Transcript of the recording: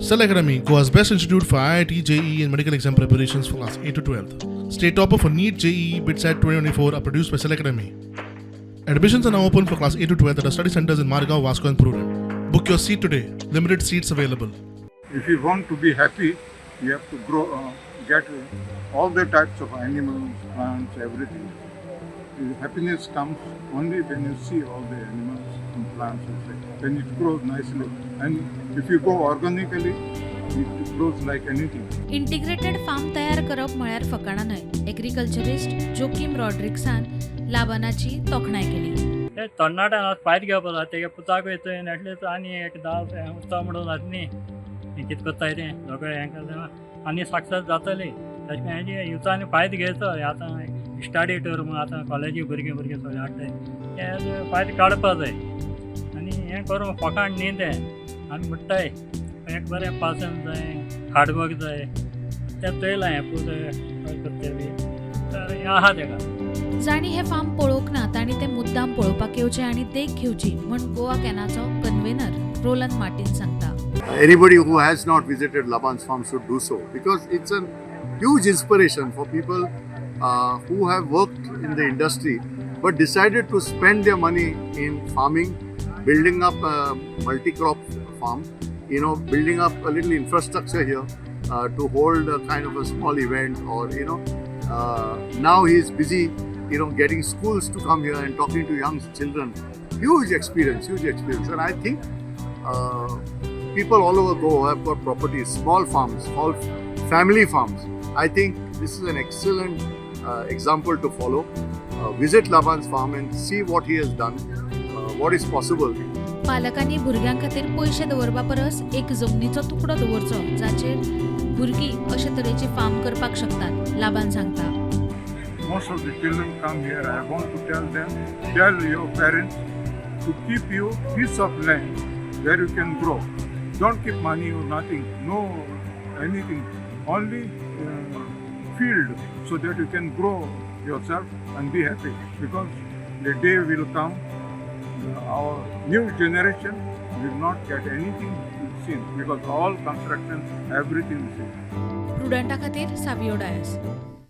Cell Academy, Goa's best institute for IIT, JEE, and medical exam preparations for class 8 to 12. State topper for NEET, JEE, BITSAT 2024 are produced by Cell Academy. Admissions are now open for class 8 to 12 at our study centers in Margao, Vasco, and Prudent. Book your seat today. Limited seats available. If you want to be happy, you have to grow, get all the types of animals, plants, everything. The happiness comes only when you see all the animals and plants, and when it grows nicely. And if you go organically, it grows like anything. Integrated farm तयार करप म्हळ्यार फकाणां न्हय. Agriculturist Joaquim रॉड्रिक्सान लाबानाची तोखणाय केली. ते तरणाट्यान फायदो घेवपा जाय. तेगे पुताकूय थंय एटलिस्ट आनी एक धा उत्सव म्हणून जाता न्ही हें कितें करताय तें सगळें हें करता आनी सक्सेस जातली. तशें करून हेजे युथांनी फायदो घेवचो. हें आतां स्टडी टूर म्हूण आतां कॉलेजी भुरगीं भुरगीं सगळें हाडटाय, ते फायदो काडपा जाय आनी हें करूं फकाण न्ही तें. आमी म्हणटाय एक बरें पासन जाय, हार्डवर्क जाय, तें चोयलां हें पूत कशें करता बी तर हें आहा तेका. जांणी हें फार्म पळोवंक ना तांणी तें मुद्दाम पळोवपाक येवचें आनी देख घेवची म्हूण गोवा कॅनाचो कन्वेनर रोलन मार्टीन सांगता. Anybody who has not visited Laban's farm should do so because it's a huge inspiration for people who have worked in the industry but decided to spend their money in farming, building up a multi-crop farm, building up a little infrastructure here to hold a kind of a small event or, now he is busy getting schools to come here and talking to young children. Huge experience, huge experience. And I think people all over Goa have got properties, small farms, small family farms. I think this is an excellent example to follow. Visit Laban's farm and see what he has done, what is possible. पालकांनी भुरग्यां खातीर पयशे दवरपा परस एक जमनीचो तुकडो दवरचो जाचेर भुरगीं अशे तरेची फार्म करपाक शकतात, लाबान सांगता. Most of the children come here. I want to tell them, tell your parents to keep you piece of land where you can grow. Don't keep money or nothing, no anything. Only field so that you can grow yourself and be happy. Because the day will come, our new generation will not get anything seen because all construction, everything is seen. प्रुडंटा खातीर सावियो डायस.